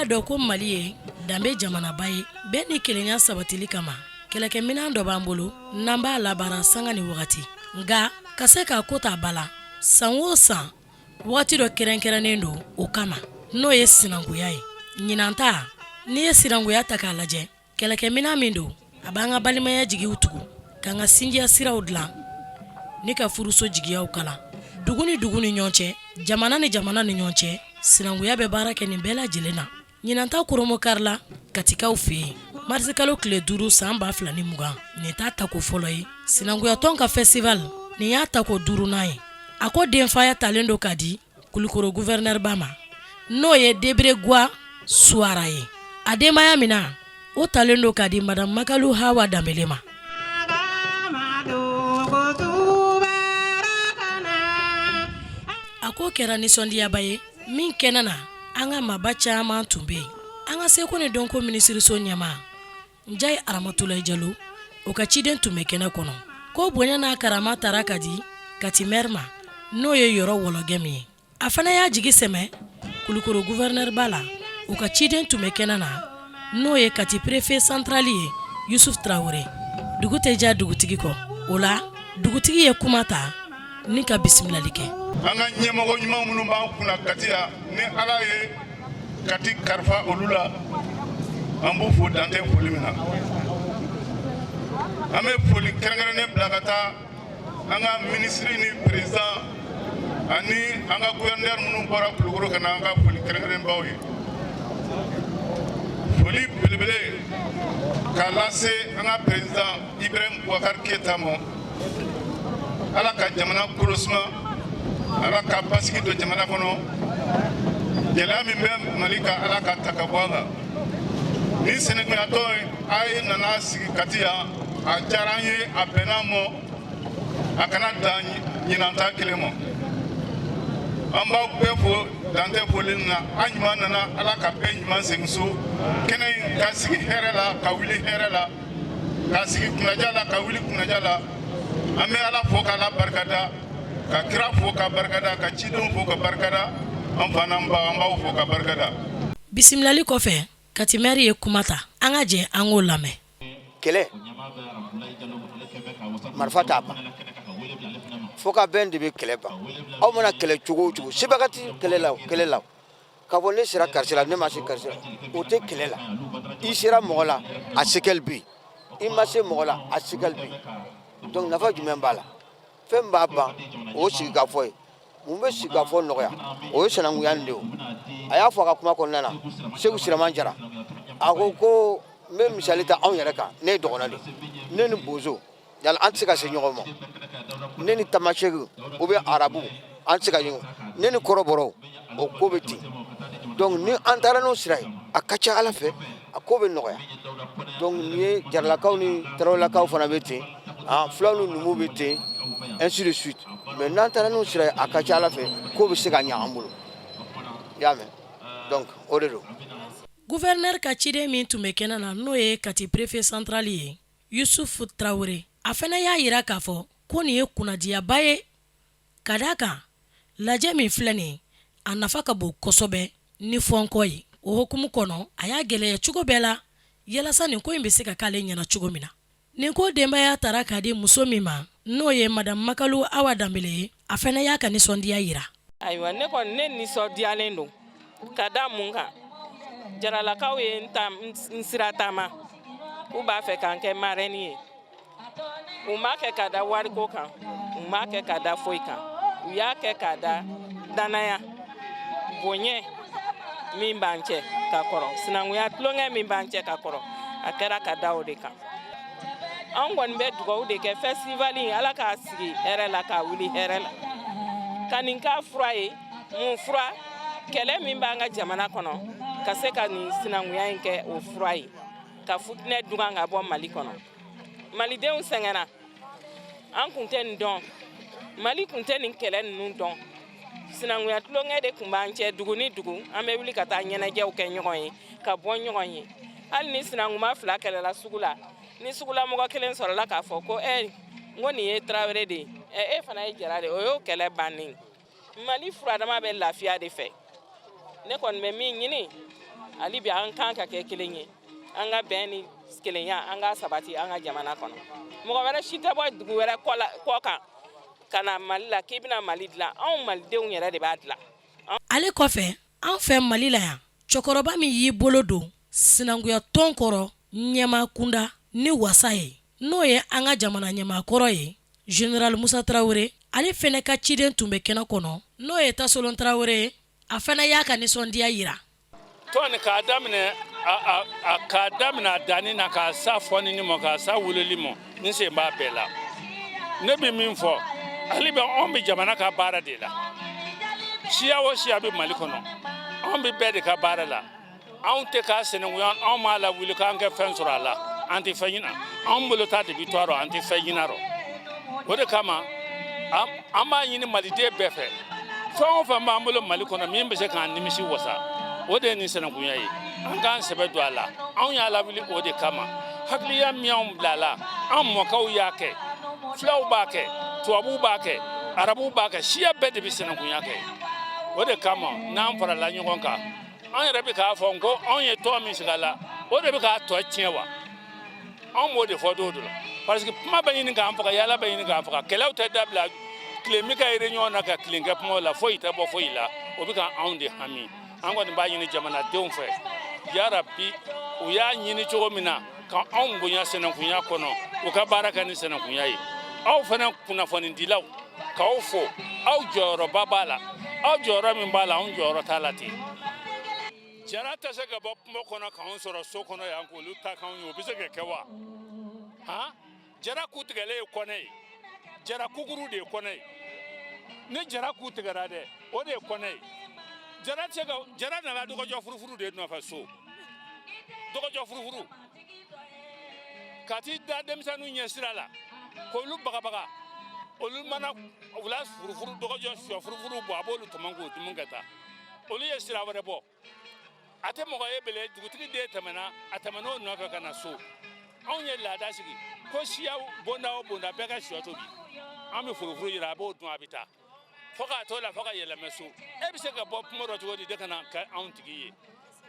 b'a dɔn ko Mali ye danbe jamanaba ye. Bɛn ni kelenya sabatili kama, kɛlɛkɛminɛn dɔ b'an bolo n'an b'a labaara sanga ni wagati. Nka ka se k'a ko ta ba la, san o san wagati dɔ kɛrɛnkɛrɛnnen don o kama, n'o ye sinankunya ye. Ɲinan ta, n'i ye sinankunya ta k'a lajɛ, Kɛlɛkɛminɛn min don, a b'an ka balimaya jigiw tugu, k'an ka sinjiya siraw dilan ni ka furuso jigiyaw kalan. Dugu ni dugu ni ɲɔgɔn cɛ, jamana ni jamana ni ɲɔgɔn cɛ, sinankunya bɛ baara kɛ nin bɛɛ lajɛlen na. Ɲinan ta koromokarila Katikaw fɛ yen marisikalo tile 5 san 2020. Nin t'a tako fɔlɔ ye sinankuyatɔn ka festival, nin y'a tako duurunan ye. A ko denfaya talen don k'a di Kulukoro gouverneur ba ma, n'o ye Debere Gwa Suwara ye. A denbaya min na, o talen don k'a di madame Makalu Hawa Danbele ma. A ko kɛra nisɔndiyaba ye min kɛnɛ na, an ka maaba caman tun bɛ yen. An ka seko ni dɔnko minisiriso ɲɛmaa Njayi Aramatulayi Jalo, o ka ciden tun bɛ kɛnɛ kɔnɔ. Ko bonya n'a karama tara ka di Kati maire ma, n'o ye Yɔrɔ Wɔlɔgɛm ye. A fana y'a jigi sɛmɛ Kulukoro gouverneur ba la, o ka ciden tun bɛ kɛnɛ na, n'o ye Kati préfet central ye, Yusuf Tarawele. Dugu tɛ diya dugutigi kɔ, o la dugutigi ye kuma ta ni ka bisimilali kɛ. An ka ɲɛmɔgɔ ɲuman minnu b'an kunna Kati yan, ni Ala ye Kati kalifa olu la, an b'u fo dan tɛ foli min na. An bɛ foli kɛrɛnkɛrɛnnen bila ka taa an ka minisiri ni président ani an ka gouverneur minnu bɔra Kulukoro ka na, an ka foli kɛrɛnkɛrɛnnen b'aw ye. Foli belebele k'a lase an ka président Ibrahim Boubacar Keita ma. Ala ka jamana kolo suma, Ala ka basigi don jamana kɔnɔ. Gɛlɛya min bɛ Mali kan, Ala ka ta ka bɔ a kan. Ni sinankunyatɔn a ye nana sigi Kati yan, a diyara an ye, a bɛnna an ma. A kana dan ɲinan ta kelen ma. An b'aw bɛɛ fo dan tɛ foli na. An ɲuman nana, Ala ka bɛɛ ɲuman segin so. Kɛnɛ in ka sigi hɛrɛ la, ka wuli hɛrɛ la, ka sigi kunnaja la, ka wuli kunnaja la. An bɛ Ala fo k'Ala barikada, ka kira fo ka barikada, ka cidenw fo ka barikada. An fa n'an ba, an b'aw fo ka barikada. Bisimilali kɔfɛ, Kati maire ye kuma ta. An ka jɛ an k'o lamɛn. Kɛlɛ marifa t'a ban, fo ka bɛn de bɛ kɛlɛ ban. Aw mana kɛlɛ cogo o cogo, sebaga tɛ kɛlɛ la. Kɛlɛ la, k'a fɔ ne sera karisa la, ne ma se karisa la, o tɛ kɛlɛ la. I sera mɔgɔ la, a séquelle bɛ yen. I ma se mɔgɔ la, a séquelle bɛ yen. Donc nafa jumɛn b'a la? Fɛn b'a ban, o sigikafɔ ye. Mun bɛ sigikafɔ nɔgɔya? O ye sinankunya nin de o. A y'a fɔ a ka kuma kɔnɔna na, Segu Siraman Jara, a ko ko n bɛ misali ta anw yɛrɛ kan. Ne ye dɔgɔnɔ de, ne ni bozo yala an tɛ se ka se ɲɔgɔn ma. Ne ni tamasɛki ou bien arabu, an tɛ se ka ɲɔgɔn. Ne ni kɔrɔbɔrɔw, o ko bɛ ten. Donc ni an taara n'o sira ye, a ka ca Ala fɛ, a ko bɛ nɔgɔya. Donc nin ye jaralakaw ni tarawelelakaw fana bɛ ten, fulaw ni numuw bɛ ten, ainsi de suite. Mais n'an taara n'o sira ye, a ka ca Ala fɛ, ko bɛ se ka ɲɛ an bolo. I y'a mɛn? Donc o de don. Gouverneur ka ciden min tun bɛ kɛnɛ na, n'o ye Kati préfet central ye, Yusuf Tarawele, a fana y'a jira k'a fɔ ko nin ye kunnadiyaba ye, ka d'a kan lajɛ min filɛ nin, a nafa ka bon kosɛbɛ ni fɔnkɔ ye. O hukumu kɔnɔ, a y'a gɛlɛya cogo bɛɛ la yalasa nin ko in bɛ se ka k'ale ɲɛna cogo min na. Nin ko denbaya taara k'a di muso min ma, n'o ye madame Makalu Awa Danbele ye, a fana y'a ka nisɔndiya jira. Ayiwa, ne kɔni, ne nisɔndiyalen don. Ka da mun kan? Jaralakaw ye n sira taama k'u b'a fɛ k'an kɛ marraine ye. U m'a kɛ ka da wariko kan, u m'a kɛ ka da foyi kan, u y'a kɛ ka da danaya bonya min b'an cɛ ka kɔrɔ, sinankunya tulonkɛ min b'an cɛ ka kɔrɔ. A kɛra ka da o de kan. Anw kɔni bɛ dugawu de kɛ, festival in, Ala k'a sigi hɛrɛ la, k'a wuli hɛrɛ la, ka nin k'a fura ye. Mun fura? Kɛlɛ min b'an ka jamana kɔnɔ, ka se ka nin sinankunya in kɛ o fura ye, ka futinɛ dugan ka bɔ Mali kɔnɔ. Malidenw sɛgɛnna. An kun tɛ nin dɔn, Mali kun tɛ nin kɛlɛ ninnu dɔn. Sinankunya tulonkɛ de tun b'an cɛ. Dugu ni dugu, an bɛ wuli ka taa ɲɛnajɛw kɛ ɲɔgɔn ye, ka bɔ ɲɔgɔn ye. Hali ni sinankuma fila kɛlɛla sugu la, ni sugulamɔgɔ kelen sɔrɔla k'a fɔ ko ɛ, n ko nin ye Tarawele de ye, ɛ, e fana ye Jara de ye, o y'o kɛlɛ bannen. Mali furadama bɛ lafiya de fɛ. Ne kɔni bɛ min ɲini Hali bi an kan ka kɛ kelen ye, an ka bɛn ni kelenya, an ka sabati an ka jamana kɔnɔ. Mɔgɔ wɛrɛ si tɛ bɔ dugu wɛrɛ kɔ kan ka na Mali la k'i bɛna Mali dilan. Anw malidenw yɛrɛ de b'a dilan. Ale kɔfɛ, an fɛ Mali la yan, cɛkɔrɔba min y'i bolo don sinankunya tɔn kɔrɔ ɲɛmaa kunda ni wasa ye, n'o ye an ka jamana ɲɛmaakɔrɔ ye, Général Musa Tarawele, ale fana ka ciden tun bɛ kɛnɛ kɔnɔ, n'o ye Tasolon Tarawele ye. A fana y'a ka nisɔndiya jira. Tɔn k'a daminɛ a danni na k'a sa fɔnini ma, k'a sa wololi ma, ni sen b'a bɛɛ la. Ne bɛ min fɔ hali bɛ, anw bɛ jamana ka baara de la. Siya o siya bɛ Mali kɔnɔ, anw bɛ bɛɛ de ka baara la. Anw tɛ k'a sɛnɛkunya, anw m'a lawuli k'an kɛ fɛn sɔrɔ a la. An tɛ fɛn ɲina, anw bolo ta de bɛ to a rɔ, an tɛ fɛn ɲina rɔ. O de kama an b'a ɲini maliden bɛɛ fɛ, fɛn o fɛn b'an bolo Mali kɔnɔ min bɛ se k'an nimisi wasa, o de ye nin sɛnɛkunya ye. An k'an sɛbɛ don a la. Anw y'a lawuli o de kama. Hakiliya min y'anw bila a la, an mɔkɛw y'a kɛ, fulaw b'a kɛ, tubabuw b'a kɛ, arabuw b'a kɛ, siya bɛɛ de bɛ sɛnɛkunya kɛ. O de kama n'an farala ɲɔgɔn kan, an yɛrɛ bɛ k'a fɔ ko anw ye tɔn min sigi a la, o de bɛ k'a tɔ tiɲɛ wa. Anw b'o de fɔ don dɔ la, parce que kuma bɛ ɲini k'an faga, yala bɛ ɲini k'an faga, kɛlɛw tɛ dabila. Tile min ka réunion na ka tilen kɛ kumaw la, foyi tɛ bɔ foyi la. O bɛ ka anw de hami. An kɔni b'a ɲini jamanadenw fɛ, yarabi, u y'a ɲini cogo min na ka anw bonya sɛnɛkunya kɔnɔ, u ka baara kɛ ni sɛnɛkunya ye. Aw fana kunnafonidilaw, k'aw fo, aw jɔyɔrɔba b'a la. Aw jɔyɔrɔ min b'a la, anw jɔyɔrɔ t'a la ten. Jara tɛ se ka bɔ kungo kɔnɔ k'anw sɔrɔ so kɔnɔ yan k'olu ta k'anw ye. O bɛ se ka kɛ wa? Han, jara ku tigɛlen ye kɔnɛ ye, jara kukuru de ye kɔnɛ ye. Ni jara ku tigɛra dɛ, o de ye kɔnɛ ye. Jara tɛ se ka, jara nana dɔgɔjɔ furufuru de nɔfɛ so, dɔgɔjɔ furufuru ka t'i da denmisɛnninw ɲɛ sira la k'olu bagabaga. Olu mana wula furufuru, dɔgɔjɔ sɔ furufuru bɔ, a b'olu tɔmɔ k'o dumun ka taa. Olu ye sira wɛrɛ bɔ, a tɛ mɔgɔ ye bele. Dugutigi den tɛmɛna, a tɛmɛna o nɔfɛ ka na so. Anw ye laada sigi ko siya bonda o bonda bɛɛ ka sɔ tobi, an bɛ furufuru yira, a b'o dun, a bɛ taa fo k'a to la fo ka yɛlɛmɛ so. E bɛ se ka bɔ kungo dɔ cogo di de ka na kɛ anw tigi ye?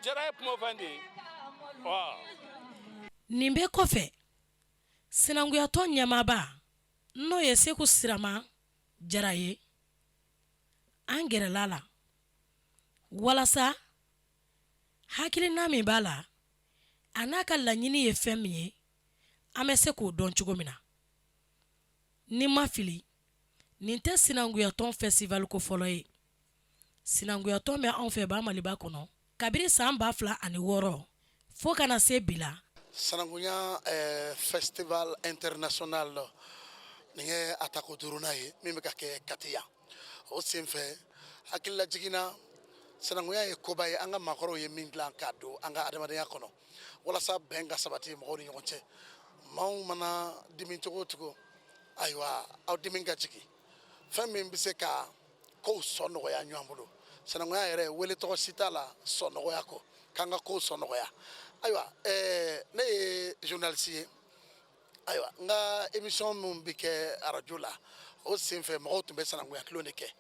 Jara ye kungo fɛn de ye ɔ. Nin bɛɛ kɔfɛ, sinankuyatɔn ɲɛmaaba, n'o ye Seku Sirama Jara ye, an gɛrɛla la walasa hakilina min b'a la, a n'a ka laɲini ye fɛn min ye, an bɛ se k'o dɔn cogo min na. Ni ma fili, nin tɛ sinankuyatɔn festival ko fɔlɔ ye. Sinankuyatɔn bɛ anw fɛ ba Maliba kɔnɔ kabini san 2006 fo ka na se bi la. Sanankunya Festival International, nin ye a tako duurunan ye min bɛ ka kɛ Kati yan. O senfɛ, hakilila jiginna, sanankunya ye koba ye an ka maakɔrɔw ye min dilan k'a don an ka adamadenya kɔnɔ walasa bɛn ka sabati mɔgɔw ni ɲɔgɔn cɛ. Maaw mana dimi cogo o cogo, ayiwa, aw dimi ka jigin, fɛn min bɛ se ka kow sɔn nɔgɔya ɲɔgɔn bolo. Sanankunya yɛrɛ wele tɔgɔ si t'a la sɔn nɔgɔya kɔ, k'an ka kow sɔn nɔgɔya. Ayiwa, ne ye journaliste ye. Ayiwa, n ka émission min bɛ kɛ arajo la, o senfɛ mɔgɔw tun bɛ sanankunya tulon de kɛ.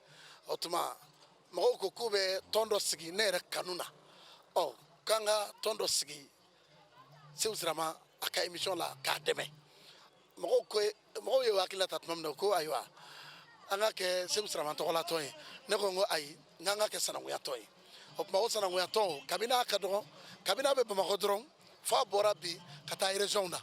O tuma mɔgɔw ko k'u bɛ tɔn dɔ sigi ne yɛrɛ kanu na, ɔ k'an ka tɔn dɔ sigi Segu Sirama a ka émission la k'a dɛmɛ. Mɔgɔw ko, mɔgɔw ye hakilina ta tuma min na ko ayiwa, an ka kɛ Segu Sirama tɔgɔla tɔn ye, ne ko n ko ayi, n k'an ka kɛ sanankunya tɔn ye. O tuma o sanankunya tɔn, kabini a ka dɔgɔ, kabini a bɛ Bamakɔ dɔrɔn, fo a bɔra bi ka taa région na.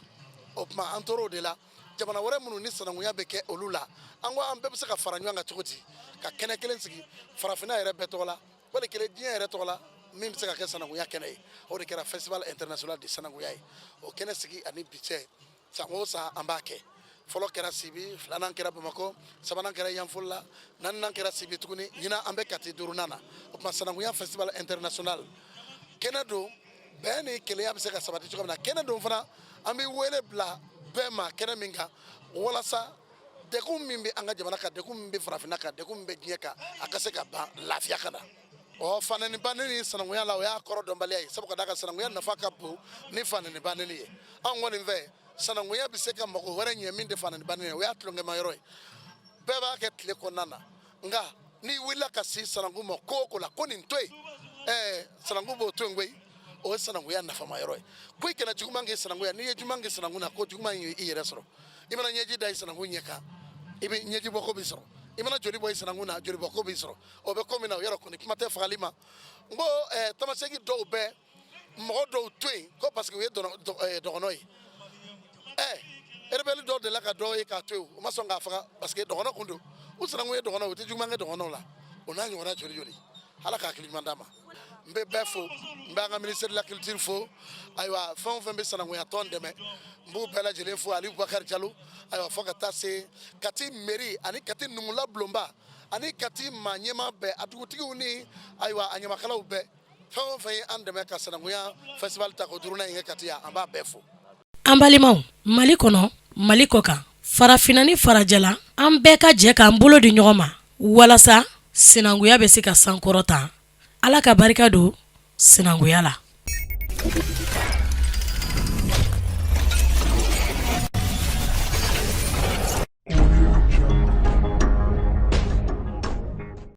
O tuma an tor'o de la. Jamana wɛrɛ minnu ni sanankunya bɛ kɛ olu la, an ko an bɛɛ bɛ se ka fara ɲɔgɔn kan cogo di ka kɛnɛ kelen sigi farafinna yɛrɛ bɛɛ tɔgɔ la, wali kelen diɲɛ yɛrɛ tɔgɔ la, min bɛ se ka kɛ sanankunya kɛnɛ ye. O de kɛra Festival International de sanankunya ye. O kɛnɛ sigi ani bi cɛ, san o san an b'a kɛ. Fɔlɔ kɛra Sibi, filanan kɛra Bamakɔ, sabanan kɛra Yanfolila, naaninan kɛra Sibi tuguni. Ɲinan an bɛ Kati duurunan na. O tuma sanankunya Festival International kɛnɛ don, bɛn ni kelenya bɛ se ka sabati cogo min na. Kɛnɛ don fana, an bɛ wele bila bɛɛ ma kɛnɛ min kan, walasa degun min bɛ an ka jamana kan, degun min bɛ farafinna kan, degun min bɛ diɲɛ kan, a ka se ka ban, lafiya ka na. Ɔ fanɛni banni ni sanankunya la, o y'a kɔrɔ dɔnbaliya ye, sabu ka d'a kan sanankunya nafa ka bon ni fanɛni banni ye. Anw kɔni fɛ, sanankunya bɛ se ka mago wɛrɛ ɲɛ min tɛ fanɛni banni ye. O y'a tulonkɛma yɔrɔ ye, bɛɛ b'a kɛ tile kɔnɔna na. Nka n'i wulila ka se sanankun ma ko o ko la ko nin to yen, sanankun b'o to yen koyi. O ye sanankunya nafama yɔrɔ ye. Ko i kana juguman kɛ sanankunya. N'i ye juguman kɛ sanankun na, ko juguman y'i yɛrɛ sɔrɔ. I mana ɲɛji da i sanankun ɲɛ kan, i bɛ ɲɛji bɔ ko b'i sɔrɔ. I mana joli bɔ i sanankun na, joli bɔ ko b'i sɔrɔ. O bɛ ko min na, o yɔrɔ kɔni, kuma tɛ fagali ma. N ko tamaseki dɔw bɛ mɔgɔ dɔw to yen ko parce que u ye dɔgɔnɔ ye. Rebelle dɔw delila ka dɔw ye k'a to yen, u ma sɔn k'a faga parce que dɔgɔnɔ kun don. U sanankun ye dɔgɔnɔ, u tɛ juguman kɛ dɔgɔnɔw la. O n'a ɲɔgɔnna joli joli, Ala ka hakili ɲuman d'a ma. N bɛ bɛɛ fo, n bɛ an ka ministère de la culture fo. Ayiwa, fɛn o fɛn bɛ sanankunya tɔn dɛmɛ, n b'u bɛɛ lajɛlen fo. Aliou Bakari Jalo, ayiwa, fo ka taa se Kati mairie ani Kati numula bulonba ani Kati maa ɲɛmaa bɛɛ, a dugutigiw ni ayiwa a ɲamakalaw bɛɛ, fɛn o fɛn ye an dɛmɛ ka sanankunya festival ta ko duurunan in kɛ Kati yan, an b'a bɛɛ fo. An balimaw, Mali kɔnɔ, Mali kɔ kan, farafinna ni farajɛla, an bɛɛ ka jɛ k'an bolo di ɲɔgɔn ma walasa sinankunya bɛ se ka sankɔrɔta. Ala ka barika don sinankunya la.